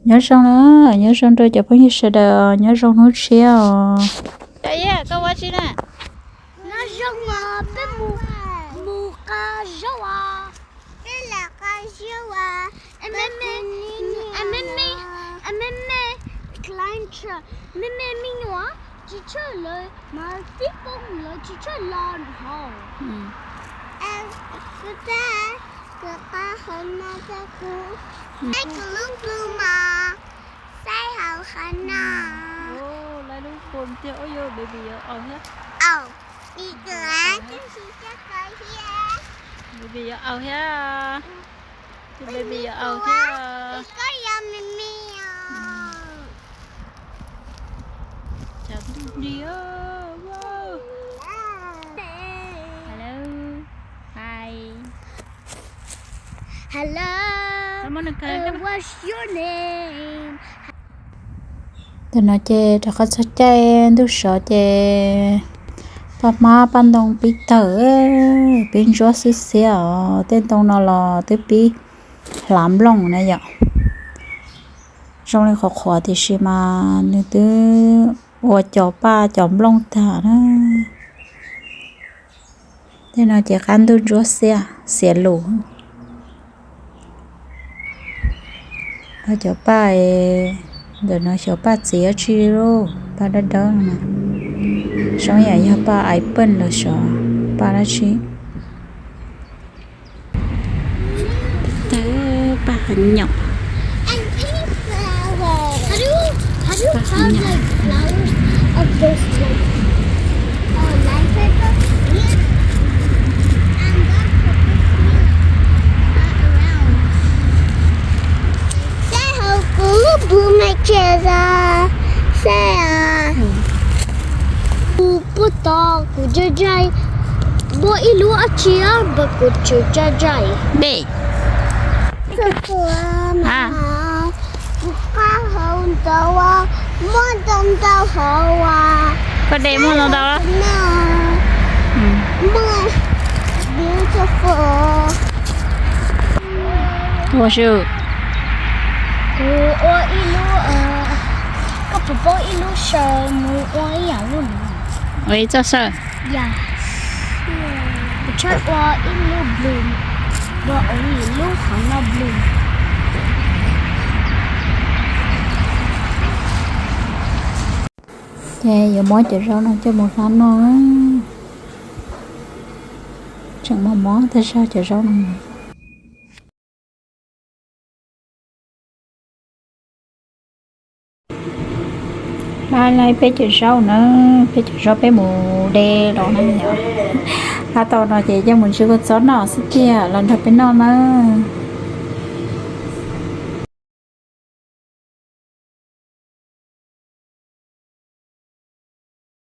Nyob zoo na, nyob zoo rau cov phooj ywg sawv daws, nyob zoo hnub tshiab os. Koj ua tsi na? Nyob zoo os, peb mus, mus qa zaub as. Peb lam qa zaub as. Me me, me me, me me, me me me nyuam tsis tshwj lawv mas tib poob lawv tsis tshwj los hauv. Kuv qa hauv no rau kuv. Kuv lub plu mas saib hauv qhov no. Lawv lub plu tiag, ua yuav baby yuav aus thiab. Baby yuav aus thiab. Baby yuav aus thiab. Koj yog me me os. Cov ntuj nrig. Hello. Hi. Hello. What's your name? Tam no ces rov qab txog caij ntuj sov ces paj hmab paj ntoo pib tawg, pib ntsuab xiab xiab os. Tej ntoo no los twb pib hlav nplooj na yom. Zoo li qhuav qhuav tiam sis mas nws twb ua cov paj cov nplooj tag na. Tej no ces qab ntuj ntsuab xiab xiav lus. Cov paj ntawm no xyov paj txiv dab tsi lauj, paj dawb dawb no. Zoo yam yog paj apple los xyov paj dab tsi. Paj hav nyom. Saib hauv kuv lub plu me ntsis os, saib os. Kuv puag tod kuv dai dai, muaj ib lub dab tsi mas kuv tseem dai dai. Kuv qa hauv ntawd as, muaj ntau ntau hauv as. Koj de muaj ntau ntau. Muaj beautiful. Ua si. Kuv ua ib lub, koj puas paub ib lub saw mus ua ib yam lub no? Ua ib txoj saw. Yog. Kuv tshaj ua ib lub blue, ua ua ib lub qhov no blue. Ces yuav muab cov zaub no coj mus hlab noj. Tseem muaj mob tag zog cov zaub no. Hlab laib peb cov zaub na, peb cov zaub peb mus de los na yom. Hlab tau no ces coj mus ntsis kua txob noj xwb tiag los nrog peb noj nawb.